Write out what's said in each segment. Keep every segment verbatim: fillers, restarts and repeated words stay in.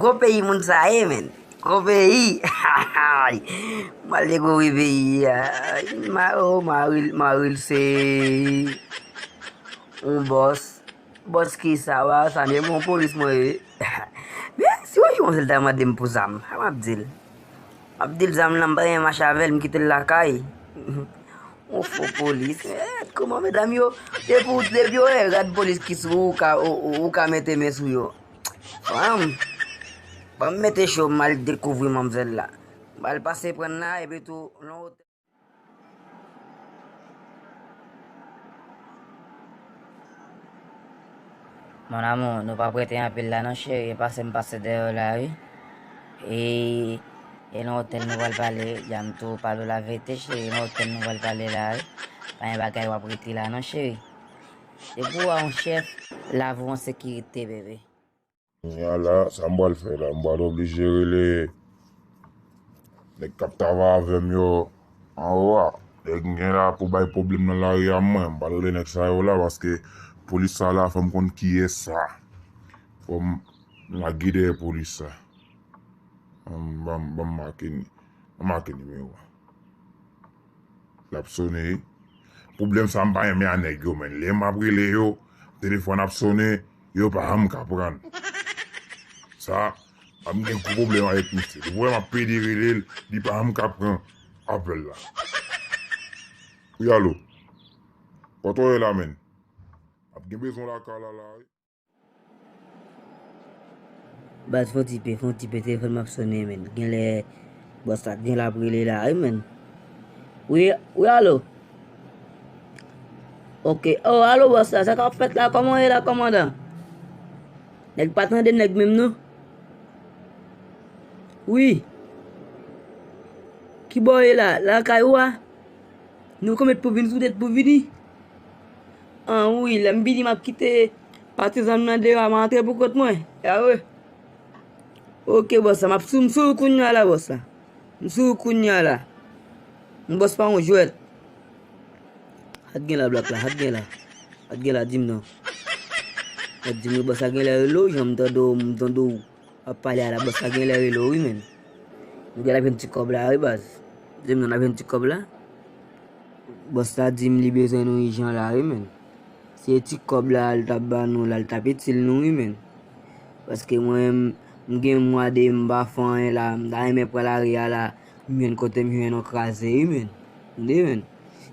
Gwo peyi moun sa ye, menn. Gwo peyi. M al dekouvri peyi a. Ma, oh, Maril, Maril se yon bòs. Bòs ki sa, wa, sa, men yon polis mwen ye. Men, si yon jou yon sèl ta mande m pou zam, sa m ap di l. M ap di l zam nan, m pa gen mache avè l, m kite l lakay. Yon fo polis. Eh, kòman medam yo, depi w, depi w wè rad polis ki sou ou, ou ka, ou, ou, ou ka mete men sou yo. Fanm, ban m mete cho, m al dekouvri manmzèl la. M al pase pran l la, epi tou, lòt. Mon amour, nou p ap rete anpil la non, cheri, pase m pase dèyè w la, wi. E, e nan otèl nou pral pale, dja m tou pale w laverite, cheri, nan otèl nou pral pale la, wi. Pa gen bagay w ap rete la non, cheri. Depi w wè yon chèf, lavi w an sekirite, bebe. Kounya la, sa m pral fè la, m pral oblije rele nèg k ap travay avè m yo anwo a. Nèg m gen la pou bay pwoblèm nan lari a mwen, m pral rele nèg sa yo la, paske polis sa la, fò m konn kiyès sa. Fò m lage dèyè polis sa. Ban m, ban m, ban m make ni-, ban m make nimewo a. L ap sone. Pwoblèm sa, m pa renmen a nèg yo, menn. Lè m ap rele yo, telefòn ap sone, yo pa janm ka pran. Sa, m gen gwo pwoblèm avèk misye. Depi w wè m ap pede rele l, li pa janm ka pran apèl la. Wi, alo. Kote w ye la, menn? Ap gen bezwen lakay la, la, wi. Baz, fon ti pe, fon ti pe, telefòn m ap sone, menn. Genlè, bòs la, genlè ap rele la, wi, menn. Wi, wi, alo? Oke. Oh, alo, bòs la, sa k ap fèt la? Kòman w ye la, kòmandan? Nèg pa tande nèg menm, non? Wi. Ki bò w ye la? Lakay ou a? Nou konmèt pou vin sou tèt pou vini? An wi, lè m vini, m ap kite pati zam nan deyò a, m antre pou kont mwen. Ya wi. Oke, bòs la, m ap sou, m sou ou kounya la, bòs la. M sou ou kounya la. M bòs pa yon jwèt. Sa t gen la, blòk la, sa t gen la. Sa t gen la, di m non. Sa t di m, bòs la genlè rele w, jan m tande w, m tande w ap pale a la, bòs la genlè rele w, wi, menn. Nou genlè ap jwenn ti kòb la, wi, baz. Di m non, n ap jwenn ti kòb la. Bòs la di m li bezwen nou ijan la, wi, menn. Se ti kòb la, l t ap ban nou la, l t ap itil nou, wi, menn. Paske mwen, m, m gen mwa de m pa fè anyen la, m ta renmen pran lari a la, m jwenn kote m jwenn yon kraze, wi, menn. Tande, menn.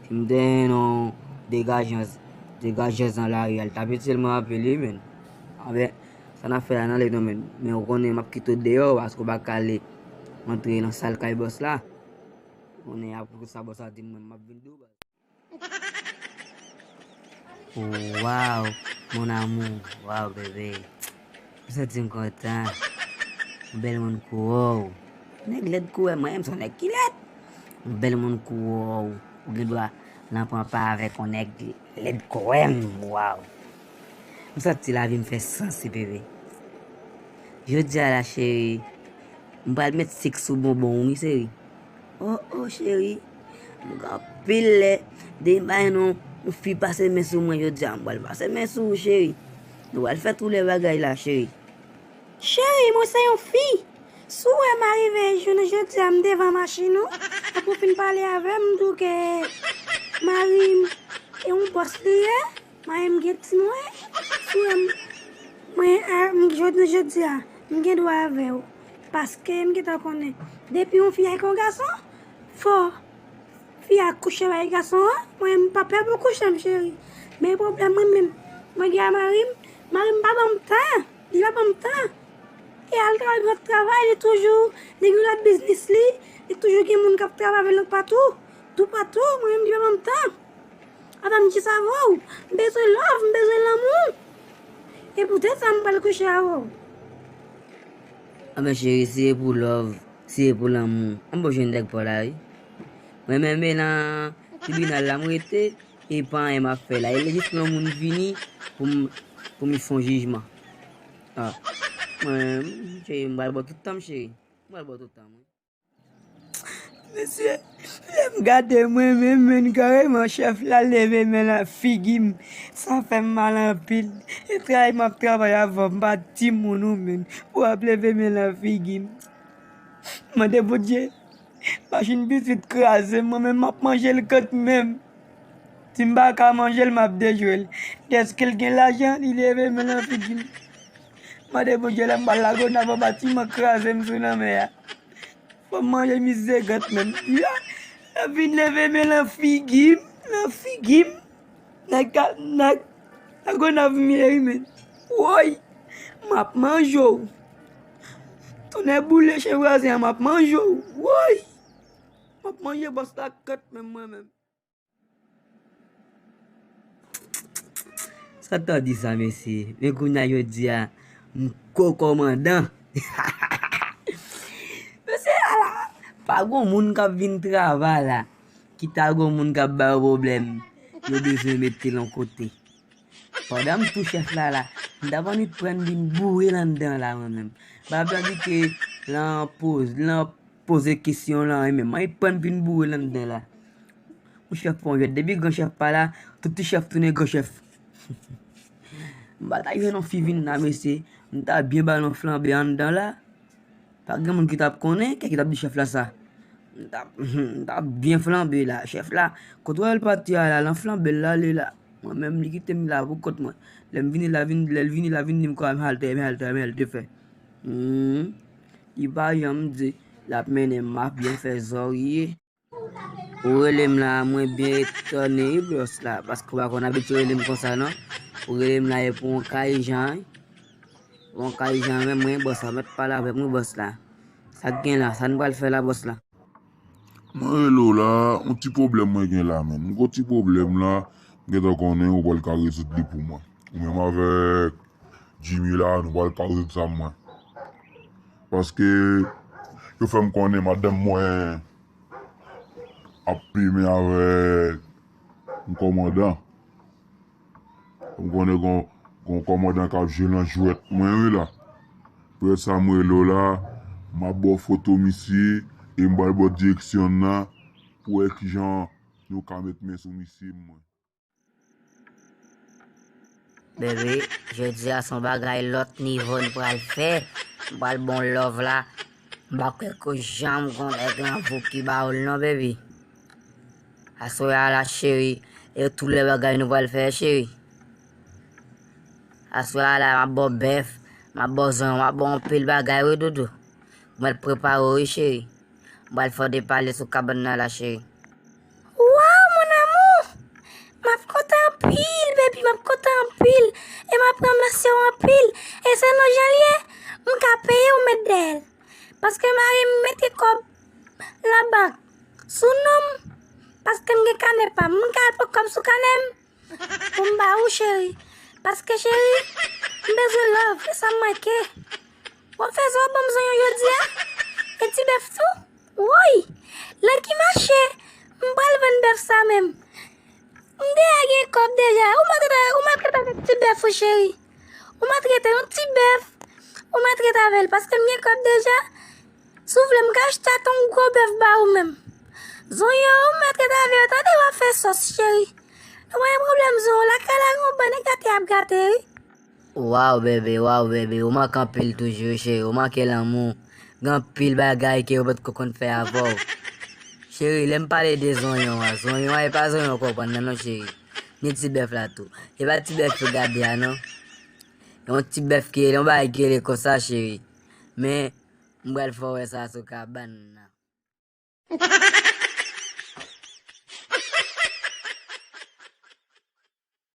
Si m te jwenn yon degajans, degajans nan lari a, l t ap itil mwen anpil, wi, menn. Anben, sa n ap fè la nan lè non, menn. Men ou konnen m ap kite w deyò, paske w pa ka ale antre nan sal kay bòs la. Ou konnen apre sa bòs la di m, mwen, m ap vin di w, baz. Waw, mon amour, waw, bebe. M santi m kontan. Yon bèl moun kou wè w. Nèg lèd kou wè m, mwen menm se yon nèg ki lèd. Yon bèl moun kou wè w. Ou gen dwa nan pran pa avèk yon nèg lèd kou wè m, waw. M santi lavi m fè sans, bebe. Jodi a la, cheri, m pral met sik sou bonbon w, wi, cheri. Oh, oh, cheri. M gen anpil lè, depi m pa jwenn yon, yon fi pase men sou mwen jodi a, m pral pase men sou ou, cheri. Nou pral fè tout lè bagay la, cheri. Cheri, mwen se yon fi. Si w wè m arive jounen jodi a, m devan machin ou, apre w fin pale avè m, m di w ke mari m e yon bòs li ye. Mwen menm gen ti mwen, si w wè m, mwen, a, m, jodi, jodi a, m gen dwa avè w. Paske m gentan konnen, depi yon fi ak yon gason, fò fi a kouche bay gason an, mwen menm m pa pè pou kouche m, cheri. Men pwoblèm mwen menm, mwen gen a mari m, mari m pa ban m tan, li pa ban m tan. E al travay, l ap travay, li toujou, li gen lòt biznis li, li toujou gen moun k ap travay avè l toupatou, toupatou, mwen menm li pa ban m tan. Apa m jis avè w. M bezwen love, m bezwen lanmou. E poutèt sa m pral kouche avè w. Anben cheri, si se pou love, si se pou lanmou, m poko jwenn nèg pa w la, wi. Mwen menm, e nan tribinal la m rete, e pa anyen m ap fè la. E jis lè yon moun vini pou m, pou m fè yon jijman. Ah. Mwen, cheri, m pral ba w tout tan m, cheri. M pral ba w tout tan m, wi. Mesye, lè m gade mwen menm, menm kareman chèf la leve men nan figi m. Sa fè m mal anpil. E travay m ap travay avè w, m pa timoun ou menm. Pou w ap leve men nan figi m. Mande Bondye, machin pitit kraze m, mwen menm m ap manje l kanmenm. Si m pa ka manje l, m ap dejwe l. Dèske l gen lajan, li leve men nan figi m. Mande Bondye, lè m pral Lagonav, yon batiman kraze m sou lanmè a. Fò m manje mizè gòt menm. Ya, l ap vin leve men nan figi m, nan figi m. Nèg ka, nèg, Lagonav m ye wi menm. Woy, m ap manje w. Tonnè boule chen vwazen an, m ap manje w. Woy, m ap manje bòs la gòt menm mwen menm. Sa ta di sa, mesye? Men kounye a jodi a, m ko kòmandan. Mesye, ala, pa gon moun k ap vin travay la, ki ta gon moun k ap ba yo pwoblèm, yo bezwen mete l yon kote. Pandan m tou chèf la la, m t ap annik pran vin boure l anndan la, mwen menm. Pa blan di ke lan poz, lan poze kesyon lan, e menm, annik pran vin boure l anndan la. Yon chèf pa yon jwèt. Depi gran chèf pa la, tout ti chèf tounen gran chèf. M pa ta jwenn yon fi vin la, mesye. M ta byen ba l yon flanbe anndan la. Pa gen moun ki t ap konnen, kè ki t ap di chèf la sa. M t ap, m t ap byen flanbe la, chèf la. Kote w wè l pati a la, lan flanbe l ale la. Mwen menm, li kite m la pou kont mwen. Lè m vini la, vin, lè l vini la, vin di m kòman m halte, m halte, m halte fè. Hmm. Li pa janm di, l ap mennen m, m ap byen fè zòrye. Ou rele m la, mwen byen etone wi bòs la, paske w pa konn abitye rele m konsa non. Ou rele m la e pou yon kay jan wi. Pou yon kay jan menm mwen bòs la, mèt pale avèk mwen bòs la. Sa k gen la, sa n pral fè la bòs la? Mwen rele w la, yon ti pwoblèm mwen gen la menm. M gon ti pwoblèm la, m gentan konnen ou pral ka rezoud li pou mwen. Ou menm avèk Jimmy la, nou pral ka rezoud sa mwen. Paske yo fè m konnen madanm mwen ap plimen avèk yon kòmandan. M konnen gon, gon kòmandan k ap jwe lan jwèt mwen wi la. Pou sa m rele w la, m ap ba w foto misye e m pral ba w direksyon l nan pou wè kijan nou ka met men sou misye mwen. Bebe, jodi a se yon bagay lòt nivo n pral fè. M pral ba w love la. M pa kwè ke janm gon nèg lan vou ki ba w l non, baby. Aswè a la, cheri, e tou lè bagay nou pral fè, cheri. Aswè a la, m ap ba w bèf, m ap ba w zonyon, m ap ba w anpil bagay, wi, doudou. Mwen prepare w, wi, cheri. M pral fè w depale sou kabann nan la, cheri. Waw, mon amour! M ap kontan anpil, baby, m ap kontan anpil. E m ap remèsye w anpil. E se non jan l ye, m ka peye w met dèyè l. Paske mari m mete kòb labank sou non m. Paske m gen kanè pa m. M ka al pran kòb sou kanè m pou m ba ou, cheri. Paske, cheri, m bezwen love. E sa m manke. W ap fè sa w ap ban m zonyon jodi a? E ti bèf tou? Woy! Lè ki mache, m pral vann bèf sa menm. M deja gen kòb deja. Ou mèt rete, ou mèt rete avèk ti bèf ou, cheri. Ou mèt rete yon ti bèf. Ou mèt rete avè l, paske m gen kòb deja. Si w vle, m ka achte yon gwo bèf ba ou menm. Zonyon, ou mèt rete avè yo, tande, w ap fè sòs, cheri. Nou pa gen pwoblèm, zonyon. Lakay la, gen yon bann gate y ap gate, wi. Waw, bebe, waw, bebe, ou manke anpil toujou, cheri, ou manke lanmou. Gen anpil bagay ke yo potko konn fè avè w. Cheri, lè m pale de zonyon an, zonyon an, e pa zonyon w konprann nan non, cheri. Ni ti bèf la tou. E pa ti bèf yo gade a non. Yon ti bèf ki rele, yon bagay ki rele konsa, cheri. Men, m pral fè w wè sa sou kabann nan.